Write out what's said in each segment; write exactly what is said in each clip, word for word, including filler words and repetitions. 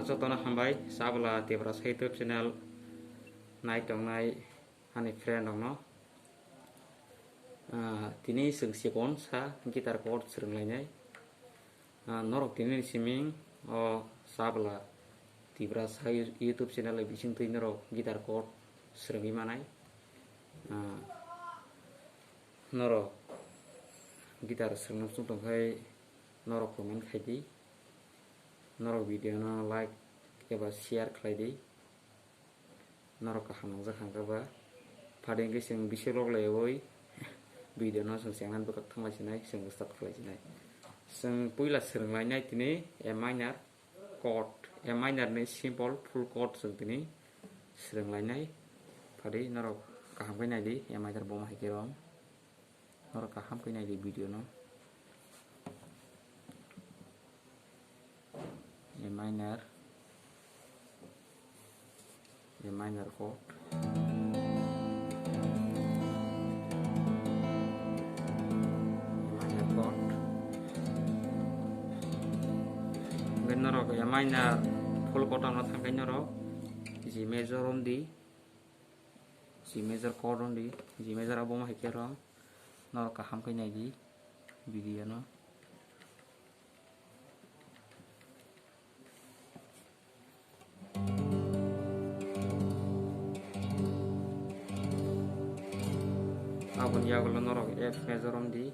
Jotono hambai, Chabla Tiprasa YouTube channel nai tongnai ani friend rokno. Ah, tini chwng chikon sa guitar chord swrwnglainai. Ah, norok tini ni siming o Chabla Tiprasa YouTube channel bai bisingtwi norok guitar chord swrwngwi manai. Ah, norok guitar swrwngna muchung tongkhai norok comment khai di. Norok video no like eba share khlai di. Norok kaham nangjak hangkha ba. Phadi hwnkhe chwng bisi vlog laiwi video no chwng chengna bwkhak thanglai sinai, chwng start khlai sinai. Chwng puila swrwnglainai tini A minor chord, A minor ni simple full chord chwng tini swrwnglainai. Phadi norok kaham khe nai di, A minor bo ma hai khe rw. Norok kaham khe nai di video no. A minor, A minor chord, A minor chord. Hwnkhe norok A minor full chord no thangkhe norok G major rom di, G major chord rom di, G major abo ma hai khe rom. Norok kaham khe nai di video no. Aboni yagulo norok F major rom di,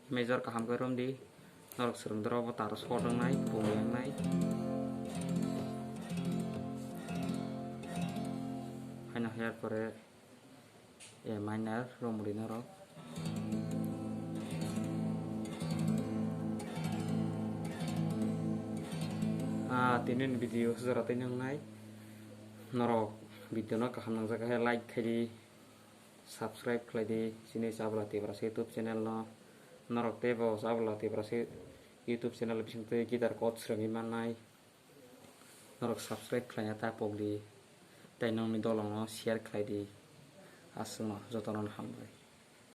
major kaham khe rom di, norok swrwng doro bo tar chord wngnai, bumi wngnai. Haino her pore A minor romri norok. Ah, tini ni video jora tei nang nai. Norok video no kaham nangjak khe like khai di, subscribe khlai di, chini Chabla Tiprasa YouTube channel no. Norok tei bo Chabla Tiprasa YouTube channel bisingtwi guitar chord swrwngwi mannai. Norok subscribe khlaina ta pok di, tei nokni dolongno share khlai di. Aswkno jotono hambai.